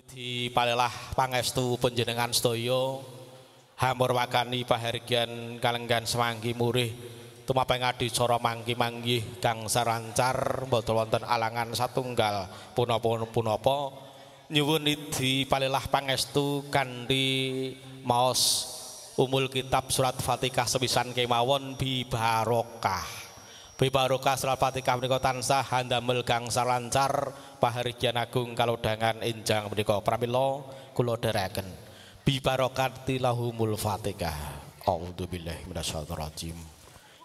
Di palelah pangestu panjenengan sedaya hamurwakani pahargyan kalenggan semanggi murih tumapeng adicara manggi-manggih kang sarancar mboten wonten alangan satunggal punapa-punapa nyuwun idi palelah pangestu kanthi maos umul kitab surat Fatihah sepisan kemawon bi barokah. Bi barokah surat Fatihah menika tansah handamel gangsal lancar pahargyan agung kalodhangan enjang menika. Pramila kula dherekaken bi barokati lahumul Fatihah. A'udzubillahi minasyaitonir rajim.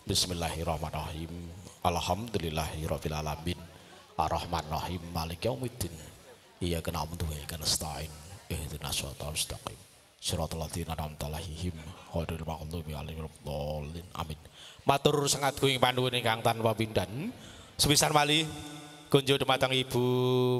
Bismillahirrahmanirrahim. Alhamdulillahirabbil alamin. Arrahmanirrahim. Maliki yaumiddin. Iyyaka na'budu wa iyyaka nasta'in. Ihdinas siratal mustaqim. Siratal ladzina an'amta 'alaihim ghairil maghdubi 'alaihim waladdallin. Amin. Matur sangat kuing panuwun ingkang tanpa pindhan. Sepisan malih kunjuk dumateng Ibu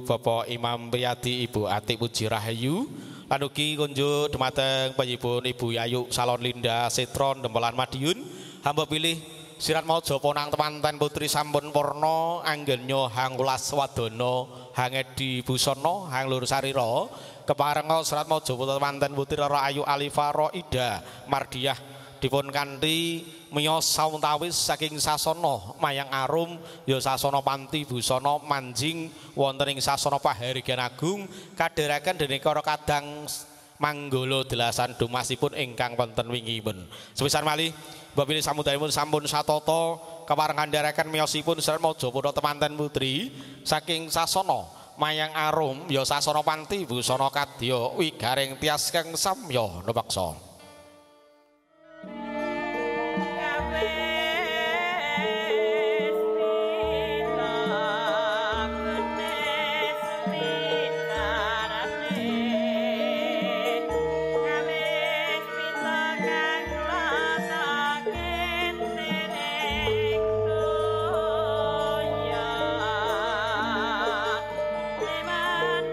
Bapak Imam Priyadi, Ibu Atik Puji Rahayu, lan ugi kunjuk dumateng panyipun Ibu Yayu Salon Linda Setron Dempelan Madiun. Hamba pilih sirat maja ponang temanten putri sampun purna anggenya hang welas wadana hang edi busana hang lur sarira keparenga serat maja temanten putri Rara Ayu Alifa Roida Mardiah dipun kanthi miyos sawetawis saking sasana Mayang Arum ya sasana panti busana manjing wonten ing sasana pahargyan agung kadheraken dening para kadang manggala delasan dumasipun ingkang wonten wingipun. Sepisan malih mbok pilih samudayipun sampun satata keparengan ndherekaken miyosipun serat maja putra temanten putri saking sasana Mayang Arum ya sasana panti busana kadya wigaring tias kang samya nupaksa.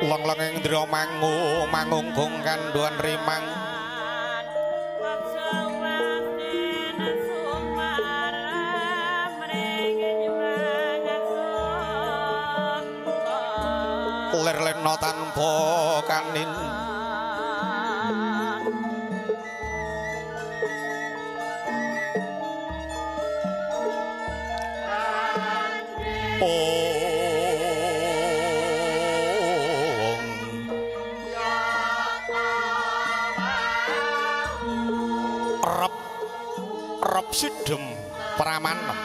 Long-long ing ndra mangu mangunggung kandhuan rimang lir-lirna tanpa kanin sidem pramanem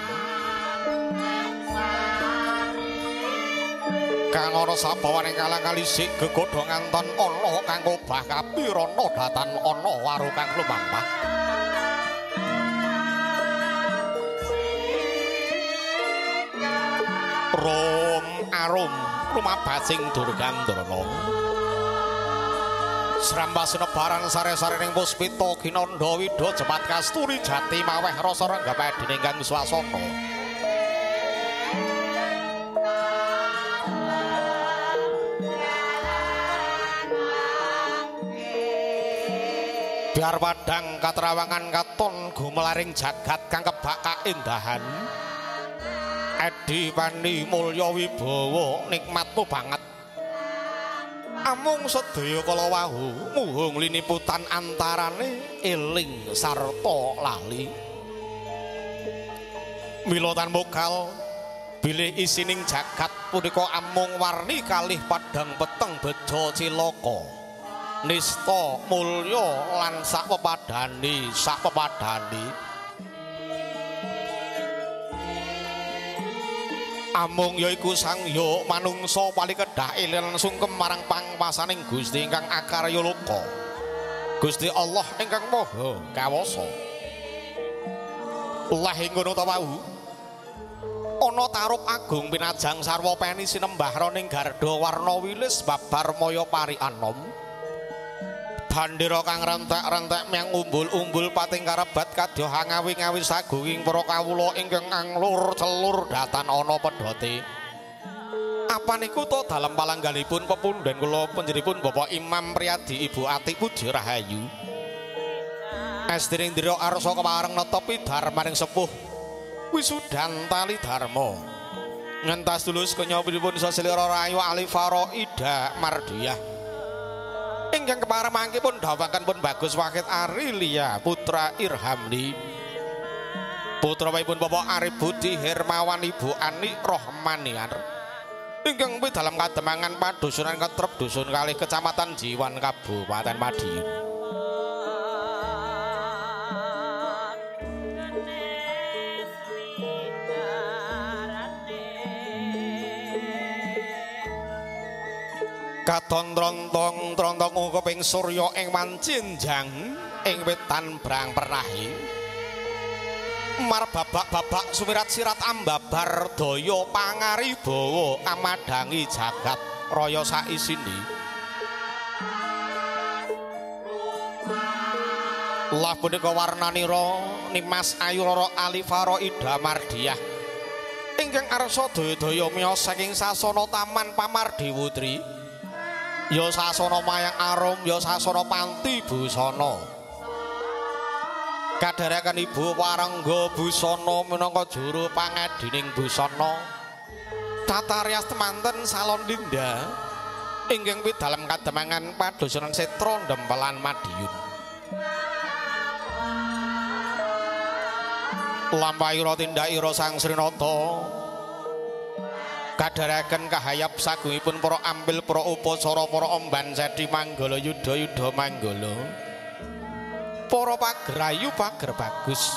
kang ana sabawaning kalang kalisik gegodhong anton ana kang obah kapirana datan ana waru kang lumampah rum arum lumabasing durgandana srambas nebaran sare-sare ning puspita ginandha widha jepat kasturi jati maweh rasa renggap dening kang swasana. Biar padang katrawangan katon gumelaring jagat kang kebak kaendahan. Edi pani mulya wibawa nikmatmu banget. Amung sedaya kala wau muhung liniputan antarane eling sarta lali. Mila tan mokal bilih isining jagat punika amung warni kalih padhang peteng bejo cilaka. Nista mulya lan sak pepadhane sak pepadhane. Amung yaiku sang ya manungsa paling kedah eling lan sungkem marang pangwasaning Gusti ingkang akarya loka. Gusti Allah ingkang Maha Kawasa. Lah ing ngono ta wau ana tarup agung pinajang sarwa peni sinembah roning garda warna wilis babar maya pari anom. Bandera kang rentek-rentek myang umbul-umbul pating karebat kadya hangawi-ngawi saguing para kawula ingkang anglur celur datan ana pedhote. Apa niku to dalem palanggalipun pepundhen kula panjenenganipun Bapak Imam Priyadi Ibu Atik Puji Rahayu. Estri ndira arsa kepareng netepi dharmaning sepuh wisudan tali dharma. Ngentas tulus kenya pun sasilira Rahayu Alifa Roida Mardiah. Ingkang kepareng mangke pun dhawaken pun Bagus Wahid Arilia Putra Irhamli. Putra pun Bapak Arif Budi Hermawan Ibu Ani Rohmaniar. Ingkang dalam kademangan padusunan Ketrep Dusun Kalih Kecamatan Jiwan Kabupaten Madiun. Katon trontong trontong ungkeping surya ing mancinjang ing wetan brang pernahi. Marbabak-babak sumirat sirat ambabar daya pangaribawa amadhangi jagat raya saisine. Lah punika warnanira Nimas Ayu Rara Alifara Ida Mardiyah ingkang arsa daya-daya miyos saking sasana Taman Pamardiwutri. Ya sasana Mayang Arum, ya sasana Panti Busana. Kadharaken Ibu Warangga Busana minangka juru pangadining busana. Tata rias temanten salon Linda ingkang pidalem kademangan padusunan Setra Dempelan Madiun. Lampahira tindakira Sang Srinata. Kadharaken kahayap sagungipun para ampil para upacara para omban sedi manggala yudha yudha manggala para pagrayu pager bagus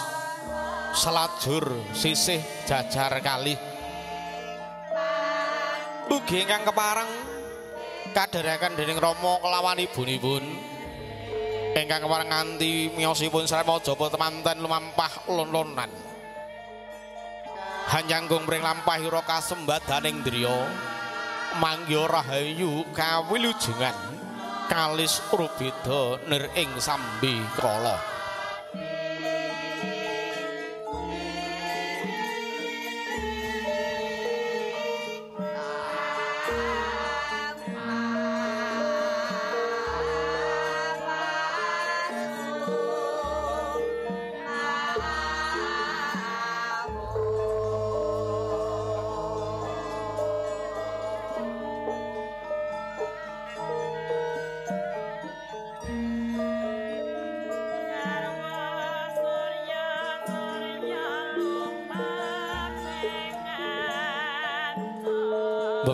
selajur sisih jajar kalih ugi ingkang kepareng kadharaken dening Rama kelawan ibunipun ingkang kepareng nganti miyosipun Sremaja temanten lumampah lon-lonan hanyanggung mring lampahira kasembadaning driya mangya rahayu kawilujengan kalis rubeda nir ing sambi kala.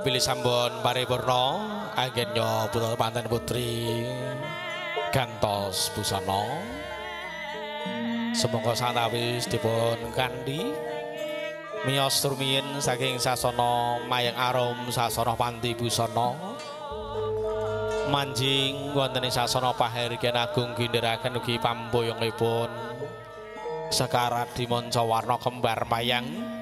Pilih sampun paripurna agenya putra manten putri gantos busana. Semoga santawis dipun kanthi miyos rumiyin saking sasana Mayang Arum sasana Panti Busana manjing wonten ing sasana pahargyan agung ginderaken ugi pamboyongipun Sekar Adimanca warna kembar mayang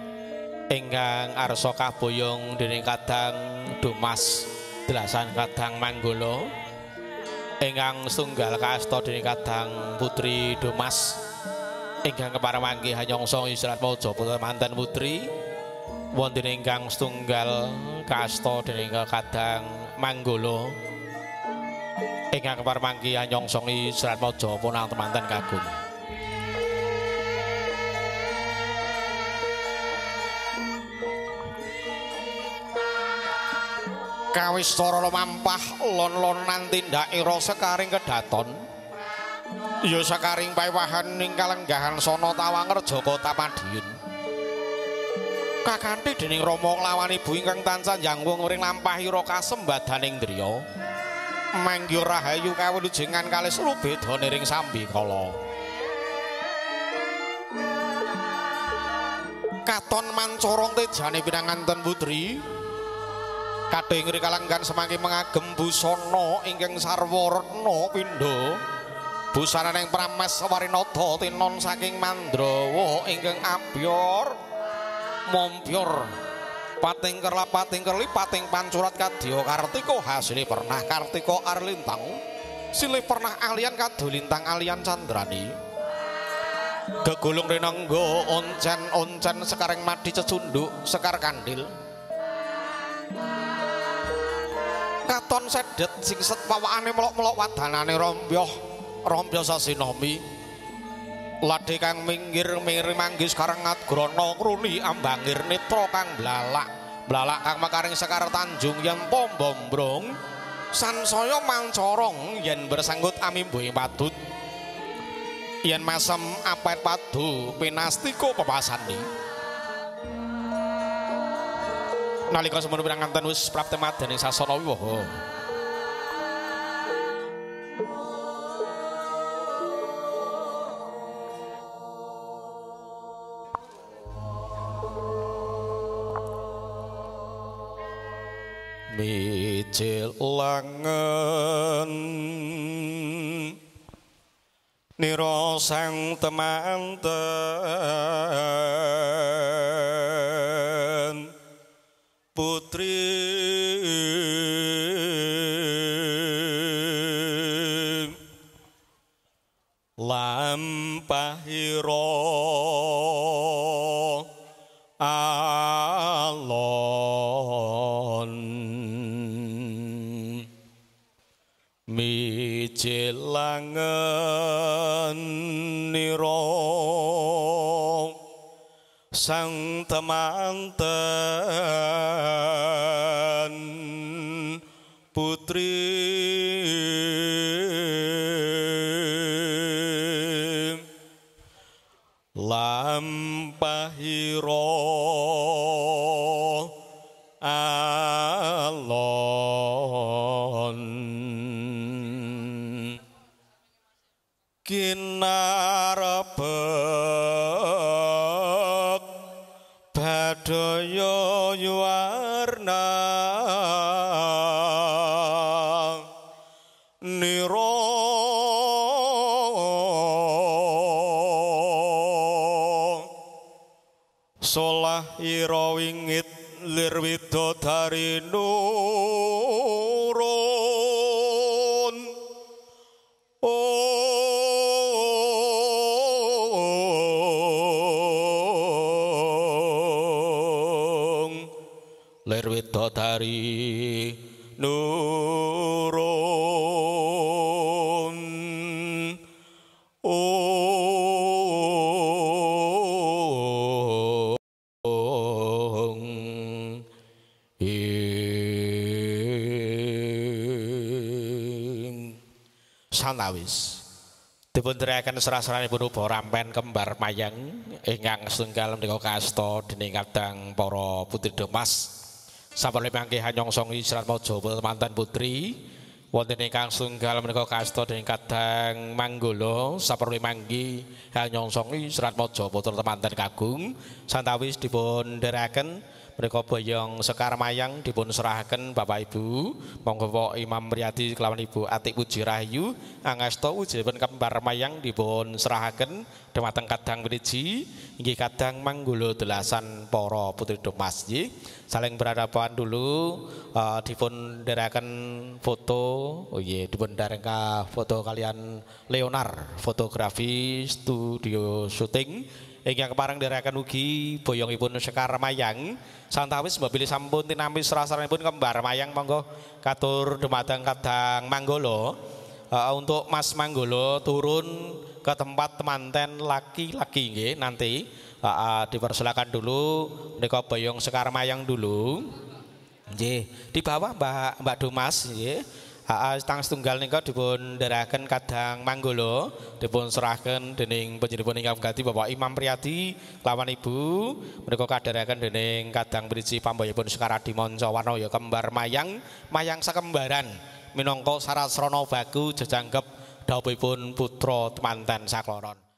ingkang arsa kaboyong dening Kadang Dumas delasan Kadang Manggala ingkang setunggal kaasta dening Kadang Putri Dumas ingkang kepareng manggih hanyongsa Isratmaja putra manten putri wonten ingkang setunggal kaasta dening Kadang Manggala ingkang kepareng manggih hanyongsa Isratmaja punang temanten kagum. Kawistara lumampah lon-lonan tindakira sekaring kedaton ya sekaring paewahan ing kalenggahan sana Tawangreja Kota Madiun kakanthi dening Rama nglawan ibu ingkang tansah njangkung ring lampahira kasembadaning driya mangya rahayu kawilujengan kalis rubeda ning sambikala. Katon mancorong tejane pinanganten putri kadhe ing kalenggan semangki mengagem busana ingkang sarwa retna pindha busananing Prames Warinada tinon saking Mandrawa ingkang abyor mompyor pating kerlap pating kerli pating pancurat kadya Kartika hasile pernah Kartika Arlintang silih pernah alian kadolintang alian candrani gegulung rinengga oncen-oncen sekaring madi cecunduk sekar kandil katon sedet singset pawakane melok-melok wadanane rombyoh rombyoh sasinomi ladhe kang minggir miri manggis karengat grana ngruni ambangir netra kang blalak blalak kang mekaring sekar tanjung yen tombo mbrung Sansaya mancorong yen bersanggut amimbo ing padut yen masem apet padu pinastika pepasani. Nalika semono pinanganten wis prapte madyaning sasana wiwaha. Mijil langen nira sang temanten putri lampahira alon mijil langen nira sang temanten putri lampahira alon kinarebek badaya yuwarna nira solah ira wingit lir widodari nurun lir widodari nurun sanawis dipun dherekaken serah-serahanipun uba rampen kembar mayang ingkang setunggal menika kaasta dening kadang para putri Domas. Sampun mangke hanyongsongi Serat Maja mantan putri wonten ingkang setunggal menika kaasta dening kadang Manggala. Sampun mangke hanyongsongi Serat Maja putra temanten kagung. Santawis dipun dherekaken menika boyong sekar mayang dipun serahaken Bapak Ibu monggo Pak Imam Riyadi kelawan Ibu Atik Puji Rahayu angasta wujudipun kembar mayang dipun serahaken dumateng kadang Wiji inggih kadang Manggala delasan para putri Domas. Nggih saling berhadapan dulu, dipun dherekaken foto. Oh iya, dipun dherekaken foto kalian Leonar fotografi studio syuting ingkang kepareng dherekaken ugi boyongipun sekar mayang. Santawis mbok bilih sampun tinampi serasanipun kembar mayang monggo katur dumateng kadang Manggala. Untuk Mas Manggala turun ke tempat temanten laki-laki nggih nanti. Dipersilakan dulu menika boyong sekar mayang dulu. Nggih, di bawah Mbak Domas nggih. Tang setunggal nika dipun dherekaken kadang Manggala dipun serahaken dening panjenenganipun ingkang wigati Bapak Imam Priyadi kelawan Ibu menika kadherekaken dening kadang Briji pambayipun Sekaradi Manca Warna ya kembar mayang mayang sakembaran minangka syarat srana baku jejanggep dhawuhipun putra temanten sakloron.